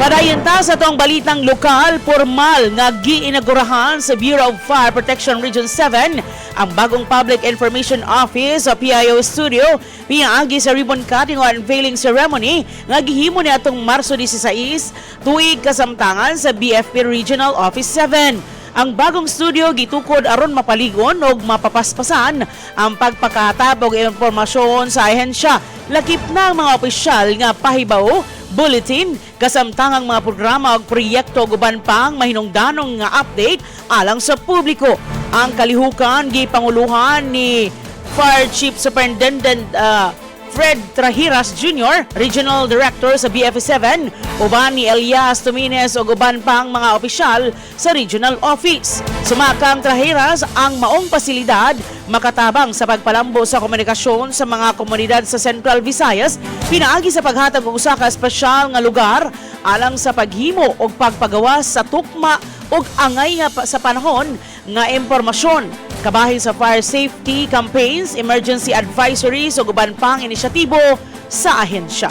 Padayon ta sa atong balitang lokal. Formal nga giinagurahan sa Bureau of Fire Protection Region 7 ang bagong Public Information Office o PIO Studio pinaagi sa ribbon cutting o unveiling ceremony nga gihimo ni atong Marso 16 tuig kasamtangan sa BFP Regional Office 7. Ang bagong studio gitukod aron mapaligon og mapapaspasan ang pagpakahatag og impormasyon sa ahensya, lakip na ang mga opisyal nga pahibaw, bulletin, kasamtangang mga programa ug proyekto ug uban pang mahinungdanong nga update alang sa publiko. Ang kalihukan gipanguluhan ni Fire Chief Superintendent Fred Trahiras Jr., Regional Director sa BFP7, uban ni Elias Tumines ug uban pang mga opisyal sa Regional Office. Sumakang Trahiras, ang maong pasilidad makatabang sa pagpalambo sa komunikasyon sa mga komunidad sa Central Visayas pinaagi sa paghatag og usa ka espesyal nga lugar alang sa paghimo og pagpagawas sa tukma ug angay nga sa panahon nga impormasyon kabahin sa fire safety campaigns, emergency advisories ug uban pang inisyatibo sa ahensya.